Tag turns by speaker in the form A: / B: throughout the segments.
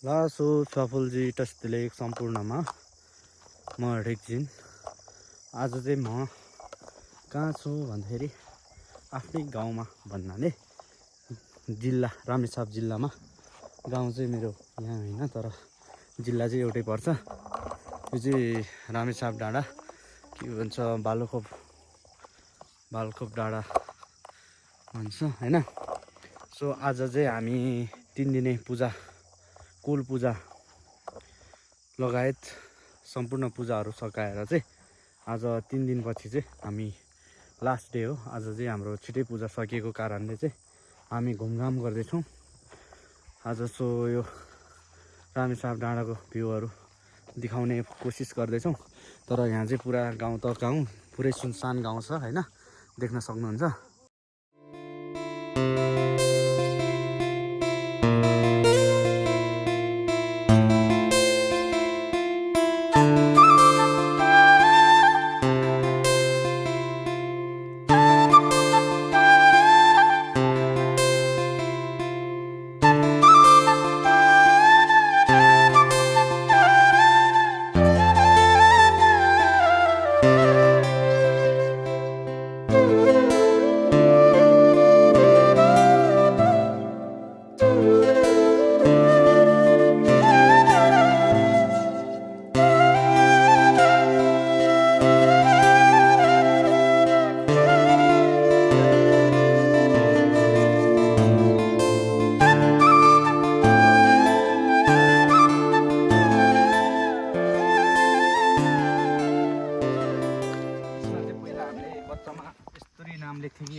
A: लासो सफलजी टस्टिले एक सम्पूर्णमा म रेक्जिन। आज चाहिँ म कहाँ छु भन्दाखेरि आफ्नै गाउँमा भन्नाले जिल्ला रामेछाप जिल्लामा। गाउँ चाहिँ मेरो यहाँ होइन, तर जिल्ला चाहिँ एउटै पर्छ। यो चाहिँ रामेछाप डाँडा के भन्छ, बालखोप डाँडा भन्छ होइन। सो आज चाहिँ हामी 3 दिने पूजा, कुल पूजा लगायत सम्पूर्ण पूजाहरू सकाएर चाहिँ आज 3 दिनपछि चाहिँ हामी लास्ट डे हो। आज चाहिँ हाम्रो छिटै पूजा सकिएको कारणले चाहिँ हामी घुमघाम गर्दैछौँ आज। सो यो रामेछाप डाँडाको भ्यूहरू देखाउने कोसिस गर्दैछौँ, तर यहाँ चाहिँ पुरा गाउँ त गाउँ, पुरै सुनसान गाउँ छ होइन, देख्न सक्नुहुन्छ।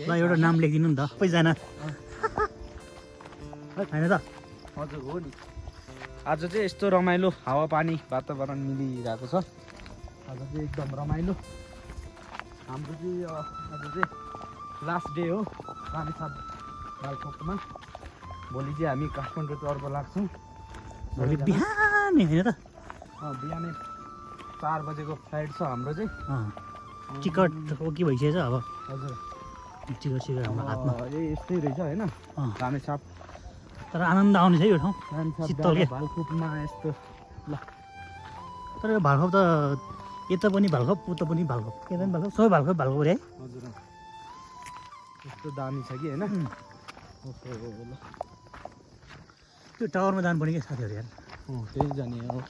B: ल एउटा नाम लेखिदिनु नि त सबैजना होइन त।
A: हजुर हो नि, आज चाहिँ यस्तो रमाइलो हावापानी वातावरण मिलिरहेको छ। आज चाहिँ एकदम रमाइलो। हाम्रो चाहिँ आज चाहिँ लास्ट डे हो रामेछाप बालखोपमा। भोलि चाहिँ हामी काठमाडौँतर्फ लाग्छौँ।
B: भोलि बिहानै होइन त,
A: बिहानै 4 बजेको फ्लाइट छ हाम्रो चाहिँ।
B: टिकट के भइसकेछ अब।
A: हजुर
B: टिकट सिकेर हाम्रो हातमा
A: यस्तै रहेछ होइन रामेछाप।
B: तर आनन्द आउने छ यो ठाउँ,
A: रामेछाप
B: शीतल के।
A: बालखोपमा यस्तो ल।
B: तर यो भालखोप त यता पनि भालखोप उता पनि भालखोप, यता पनि भालखोप, सबै भालखोप भालखोप है।
A: हजुर यस्तो दामी छ कि होइन।
B: त्यो टावरमा जानुपर्ने क्या साथीहरू यार।
A: त्यही जाने हो।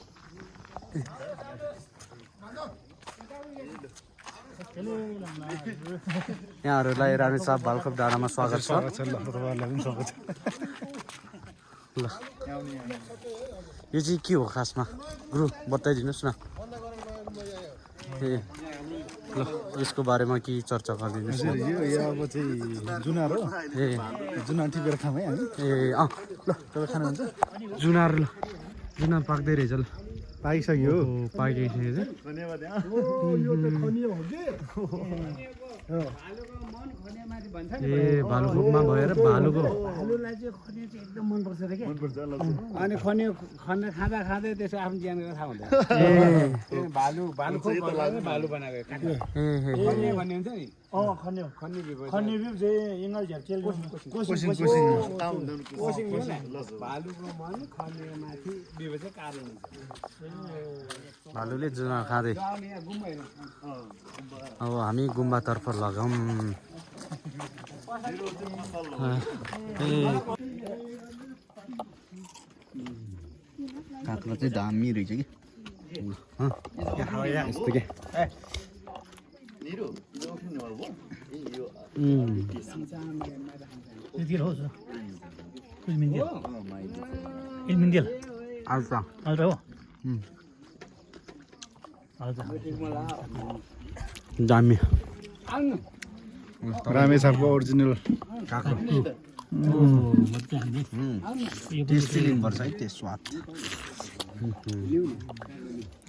A: यहाँहरूलाई रामेछाप बालखोप डाँडामा स्वागत छ। ल यो चाहिँ के हो खासमा, गुरु बताइदिनुहोस् न। ए ल यसको बारेमा के चर्चा गरिदिनुहोस् न।
C: यो अब चाहिँ जुनार हो।
A: ए
C: जुनार टिपेर खाउँ है हामी।
A: ए ल
C: तपाईँ खानुहुन्छ?
A: जुनार, ल जुनार पाक्दै रहेछ। ल
C: पाइसक्यो।
A: पाकिसकेको छ। ए भालुखोपमा भएर भालुको
D: भालुलाई चाहिँ खनिया चाहिँ एकदम मनपर्छ रे के। अनि खनिया खाँदा खाँदै त्यसो आफ्नो ज्यानको थाहा हुँदैन। भालु भालु बनाएको खनिया भन्ने हुन्छ नि। खनिया चाहिँ यिनीहरू झ्याप्चेल भालुको मन खनिया माथि बिबे चाहिँ कालो हुन्छ।
A: भालुले जुनार खाँदै। अब हामी गुम्बातर्फ लगाउँ। काँक्रो चाहिँ दामी रहेछ कि यस्तो के। आल्टा
B: हो
A: दामी
C: रामेछापको ओरिजिनल
A: काँक्रो। टेस्टी लिनुपर्छ है, त्यो स्वाद।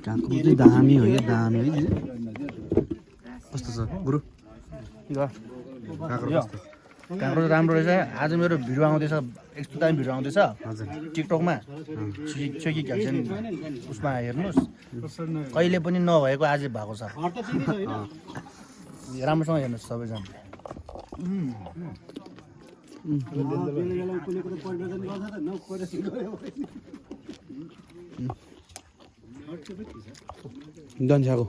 A: काँक्रो चाहिँ दामी हो कि दामी है। कस्तो छ गुरु काँक्रो?
E: काँक्रो राम्रो रहेछ। आज मेरो भिडियो आउँदैछ, यस्तो दामी भिडियो आउँदैछ
A: हजुर
E: टिकटकमा। चोकी क्याप्सन उसमा हेर्नुहोस्, कहिले पनि नभएको आज भएको छ। राम्रोसँग हेर्नुहोस् सबैजना।
D: बेला कुनै कुरो परिवर्तन गर्छ त न
A: दन्स्याको